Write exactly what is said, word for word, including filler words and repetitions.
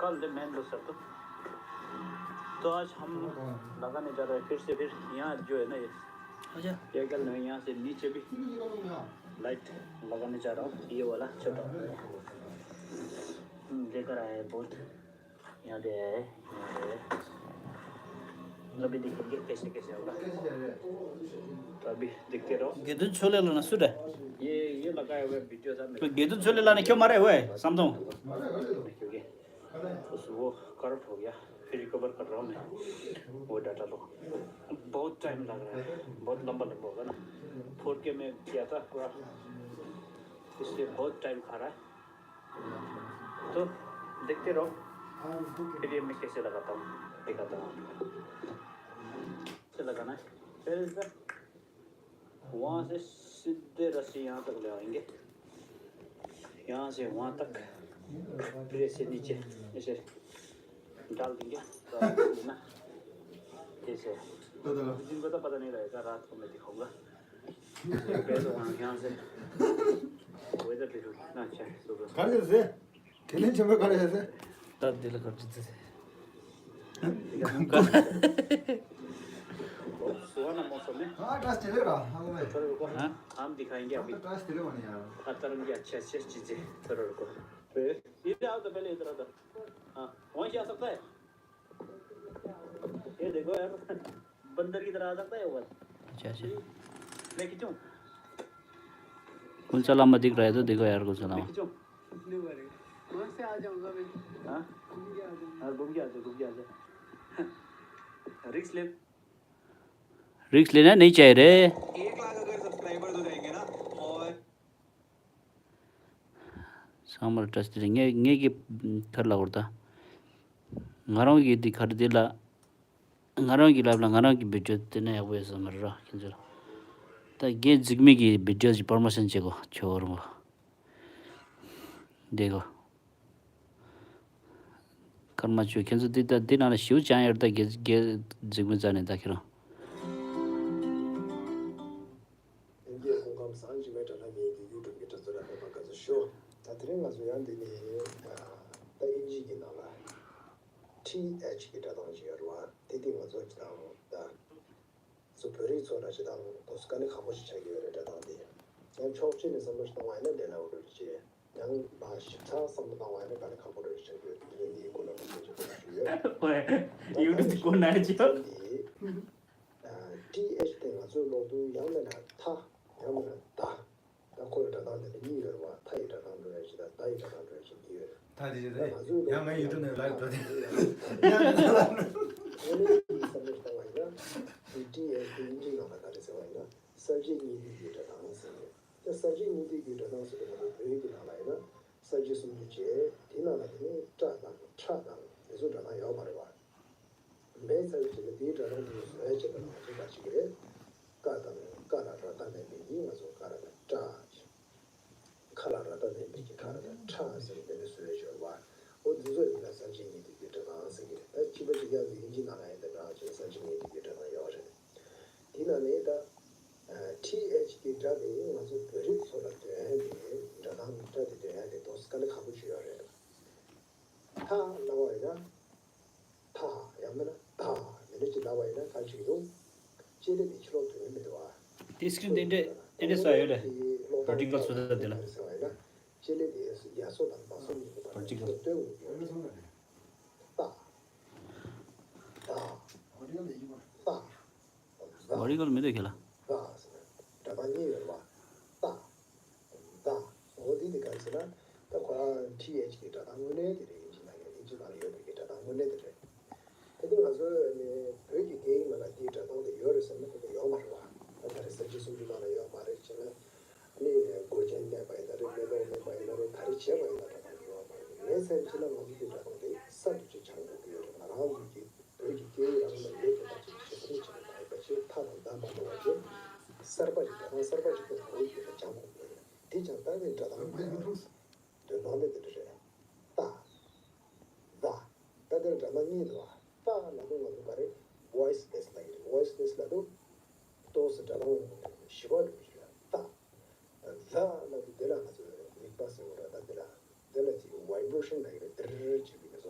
कल दे मेन लो सर तो। तो आज हम लगाने जा रहे हैं फिर से, फिर यहाँ जो है ना ये, अच्छा। ये कल नहीं, यहाँ से नीचे भी लाइट लगाने जा रहा हूँ, ये वाला छोटा। हम्म, लेकर आया है बहुत। यहाँ दे आया है, यहाँ दे आया है। अभी देखेंगे कैसे कैसे होगा। तो अभी देखते रहो। गेदुन छोले लाना सुडा। ये, ये लगाया हुआ है वीडियो था मेरे। गेदुन छोले लाने क्यों मारे हुए? समझो। क्योंकि उस, वो करप्ट हो गया, फिर रिकवर कर रहा हूँ मैं वो डाटा को। बहुत टाइम लग रहा है, बहुत लंबा लंबा होगा ना। फोर के में किया था पूरा, इसलिए बहुत टाइम खा रहा है। तो देखते रहो, फिर ये मैं कैसे लगाता हूँ, दिखाता हूँ आपको। कैसे लगाना है, फिर इधर वहाँ से सीधे रस्सी यहाँ तक ले आएंगे, यहाँ से वहाँ तक, फिर ऐसे नीचे ऐसे डाल देंगे। तो आप ना, जैसे जिनको तो पता नहीं रहेगा, रात को मैं दिखाऊंगा। पहले तो वहाँ यहाँ से वेदर देखो कितना अच्छा है सुबह। कहाँ से? कितने चंबे कहाँ से? तब दिल कर देते थे। सुहाना मौसम है। हाँ, ट्रस्ट चले रहा। हाँ भाई। थोड़ा रुको। हाँ? हम दिखाएंगे अभी। ट्रस्ट चले बने यार। हर तरह की अच्छी अच्छी चीजें। थोड़ा रुको। इधर आओ तो, पहले इधर आओ तो। हाँ, वहीं से आ सकता है। ये देखो यार, बंदर की तरह आ सकता है वो। अच्छा, अच्छा। मैं खींचूं? कौन सा लामा दिख रहा है तो देखो यार, कौन सा मैं लामा। खींचूं? नहीं मारेगा। वहाँ से आ जाऊंगा मैं। हाँ? घूम के आ जाऊंगा। हाँ, घूम के आ जाओ, घूम के आ जाओ। रिस्क ले। रिस्क लेना नहीं चाहिए रे। एक लाख अगर सब्सक्राइबर्स हो जाएंगे ना, और ཚང་མར་བཀྲ་ཤིས་བདེ་ལེགས། ངས་ངས་ཀྱི་ཐར་ལ་བར་ད། ང་རང་གི་འདི་གར་འདི་ལ། ང་རང་གི་ལབ་ལ་ང་རང་གི་བི་ཌིའོ་དེ་ནས་ཡག་པོ་ཡོད་ས་མ་རེད་ར། ཁྱེད་ཚོ་ལ། ད་རྒན་འཛིགས་མེད་ཀྱི་བི་ཌིའོ་ཞིག་པར་མོ་ཤན་བྱེད་གོ་ཁྱོད་རང་གོ། འདི་གོ། སྐར་མ་བཅུ། ཁྱེད་ཚོ་འདི་ད་འདི་ནང་ལ་ཞིའུ་ཅང་ཡོད་ད། རྒན་རྒན་འཛིགས་མེད་རྩ་ནས་ད་ཁྱེད་རང་། ལྷན་རྒྱས་སྐུ་ཁམས་བཟང་། འཇིགས་མེད་དགྲ་ལྷ་ངེད་ཀྱི་ཡུ་ཊུབ་ཀྱི་དྲ་ཚོ་ལ་ཕེབས་པར་དགའ་བསུ་ཞུ། ད་དེ་རིང་ང་ཚོ་ཡང་འདི་ནས་ད་ཨིན་ཇི་གི་ནང་ལ་ཊི་ཨེཆ་གི་སྒྲ་གདངས་ཅིག་ཡོད་རེད་བ། དེ་དེ་ང་ཚོ་ཅི་དང་ད་ཚོ་བོད་རིགས་ཚོ་ལ་ཅི་དང་དོ་སི་དཀའ་ལས་ཁག་པོ་ཞིག་ཆགས་ཀྱི་ཡོད་རེད། སྒྲ་གདངས་དེ་ཡང་ཕྱོགས་གཅིག་ནས་བསམ་བློ་ཞིག་གཏོང་བ་ཡིན་ན་བདེ་སླ་བོ་རེད་ཅེས། ཡང་ང་ཞིབ་ཚགས་བསམ་བློ་བཏང་བ་ཡིན་ན་དཀའ་ལས་ཁག་པོ་རེད་ཤག་ཡོད། དེ་ནས་འདིའི་སྐོར་ལ་ང་ཚོས་ཅིག་གོ་རྟོགས་ཞུ་ཡོད། ཡུ་ཊུབ་གོ་ན་ཅི། ཊི་ཨེཆ་དེ་ང་ཚོའི་ཀློག་དུས་ཡང་མིན་ན་ཐ། ཡང་མིན་ན་ད། ད་ཁོ་ཡི་སྒྲ་གདངས་དེ་ལ་གཉིས་ཡོད་རེད་བ། ཐ་ཡི་སྒྲ་གདངས་འགྲོ་ཡ་ཅིག་དང་ད་ཡི་སྒྲ་གདངས་འགྲོ་ཡ་ཅིག་གཉིས་ཡོད་རེད། ད་དེ་ཅི་རེད། ང་ཚོའི་ཡང་ང་ཡུ་ཊུབ་ནས་ལའིབ་འགྲོ་དེ། ཡང་ང་ཚོ་ལ་ཨ་ནི་གསར་འགྱུར་བཏང་བ་ཡིན་ན། ཊི་ཨེཆ་དེ་དབྱིན་ཇིའི་ནང་ལ་ག་རེ་ཟེར་བ་ཡིན་ན། གསར་བརྗེའི་སྙིང་བསྡུས་ཀྱི་སྒྲ་གདངས་ཟེར་ནས། ད་གསར་བརྗེའི་སྙིང་བསྡུས་ཀྱི་སྒྲ་གདངས་ཟེར་དུས་ང་ཚོ་བོད་ཡིག་གི་ནང་ལ་ཡིན་ན། གསར་བརྗེ་སུམ་ཅུ་བྱས། དེའི་ནང་ལ་དེ་ནི་ཏྲ་དང་ཁྲ་དང་དེ་ཚོ་སྒྲ་གདངས་ཡོད་མ་རེད་བ། མེད་ཚར་བའི་རྗེས་ལ་དེའི་སྒྲ་གདངས་དེ་ཚོ་བཟོ་ཡ་ཆེད་དུ་ང་ཚོས་ག་ཅིག་རེད། ཀ་དང་ཀ་ལ་ར་བཏགས་མེད་པའི་ཡིན། ང་ཚོ་ཀ་ར་ལ་ཏྲ། ཁ་ལ་ར་བཏགས་མེད་པའི་གི་ཁ་ར་ལ་ཁྲ་ཟེར་ནས་དེ་འདྲ་བཟོ་ཡ་ཡོད་བ། འོ་འདི་ཚོ་ཡིན་ན་གསར་བརྗེའི་སྙིང་བསྡུས་ཀྱི་སྒྲ་གདངས་ཟེར་གི་རེད། ད་ཁྱད་པར་ཅིག་ཡང་དབྱིན་ཇིའི་ནང་ལ་ཡང་དེ་འདྲ་ཅིག་གསར་བརྗེའི་སྙིང་བསྡུས་ཀྱི་སྒྲ་གདངས་ཡོད་རེད། དེ་ནང་ནས་ད་ཊི་ཨེཆ་གི་སྒྲ་དེ་ང་ཚོ་བོད་རིགས་ཚོ་ལ་འདོན་ཡ་དེ་སྒྲ་གདངས་སྒྲ་དེ་འདོན་ཡ་དེ་ཏོག་ཙམ་དཀའ་ལས་ཁག་པོ་ཞིག་ཡོད་རེད། ཐ་ལབ་པ་ཡིན་ན། ཐ། ཡང་མིན་ན་ད། འདི་འདྲ་ཅིག་ལབ་པ་ཡིན་ན་ག་ཅིག་འདུག་ལྕེ་ལེ་དེ་ཕྱི་ལོགས་ཐོན་མི་འདུག་བ། དེ་སི་ཀི་རིན་དེ་འདྲས་དེ་འདྲས་བཟོ་ཡ་ཡོད་རེད། བར་ཊི་ཀལ་བཟོ་ཐབས་དེ་ལ། ཟེར་བ་ཡིན་ན། ལྕེ་ལེ་དེ་ཡ་སོ་དང་མ་སོ་གཉིས་ཀྱི་བར་ན་ཕྱི་ལོགས་སྟོན་དགོས་ཀྱི་ཡོད་རེད། ཏ། ཏ། ཏ། བར་ཊི་ཀལ་མི་འདུག་ཁྱེད་ལ། ཏ་ཟེར་ན་སྒྲ་གདངས་གཉིས་ཡོད་རེད་བ། ཏ། ཏ། འོ་འདི་དེ་ག་རེ་ཟེར་ན། ད་ཁོ་རང་ཊི་ཨེཆ་གི་སྒྲ་གདངས་དངོས་གནས་དེ་རེད། དབྱིན་ཇི་ནང་གི་དབྱིན་ཇི་ནང་ལ་ཡོད་པའི་གི་སྒྲ་གདངས་དངོས་གནས་དེ་རེད། དེ་ནི་ང་ཚོ་ནི་བོད་ཀྱི་སྐད་ཡིག་ནང་ལ་དེའི་སྒྲ་གདངས་དེ་ཡོད་རེད་ཟེར་ན་དེ་འདྲ་ཡོད་མ་རེད་བ། ད་ད་རེས་གསར་བརྗེ་སུམ་ཅུ་ནང་ལ་ཡོད་མ་རེད་ཅེ་ན། ནི་གོ་རྒྱན་མེད་པ་ཡིན་ན་རེད། མེ་ཏོག་མེད་པ་ཡིན་ན་རེད། ག་རེ་བྱས་པ་ཡིན་ན་སྒྲ་གདངས་ཡོད་མ་རེད། ངས་བསམ་ཅེ་ན་ང་ཚོ་དེའི་སྒྲ་གདངས་དེ་གསར་དུ་ཅིག་སྦྱང་དགོས་ཀྱི་ཡོད་རེད། ང་རང་ཚོ་གི་བོད་ཀྱི་སྐད་ཡིག་རང་ལ་ཡོད་པ་ཅིག་ཅིག་ཁུངས་ཆེན་པོ་མ་ཡིན་པ་ཅིག་ཐ་དང་ད་མ་གཏོགས་པ་ཅིག་གསར་པ་ཅིག་སྒྲ་གདངས་གསར་པ་ཅིག་ཏུ་གོ་ཡི་ཡོད་པ་སྦྱང་དགོས་ཀྱི་ཡོད་རེད། དེ་ཀྱང་ད་ནི་སྒྲ་གདངས་འདོན་སྟངས་དེ་འདྲ་རེད། ཏ། ད། ད་དེར་སྒྲ་གདངས་གཉིས་འདུག་བ། ཏ་ལབ་དུས་ང་ཚོ་ག་རེ་voiceless་ལབ་ཀྱི་རེད། voiceless་ལབ་དུས་ཏོག་ཙམ་སྒྲ་གདངས་ཞི་བ་འགྲོ་གི་རེད། ཏ། ད་ལབ་དུས་དེ་ལ་ང་ཚོ་རིག་པ་ཟེར་བ་རེད། ད་དེ་ལ་དེ་ལ་ཅིག་vibration་ལབ་ཀྱི་རེད། དིར་ཅིག་གི་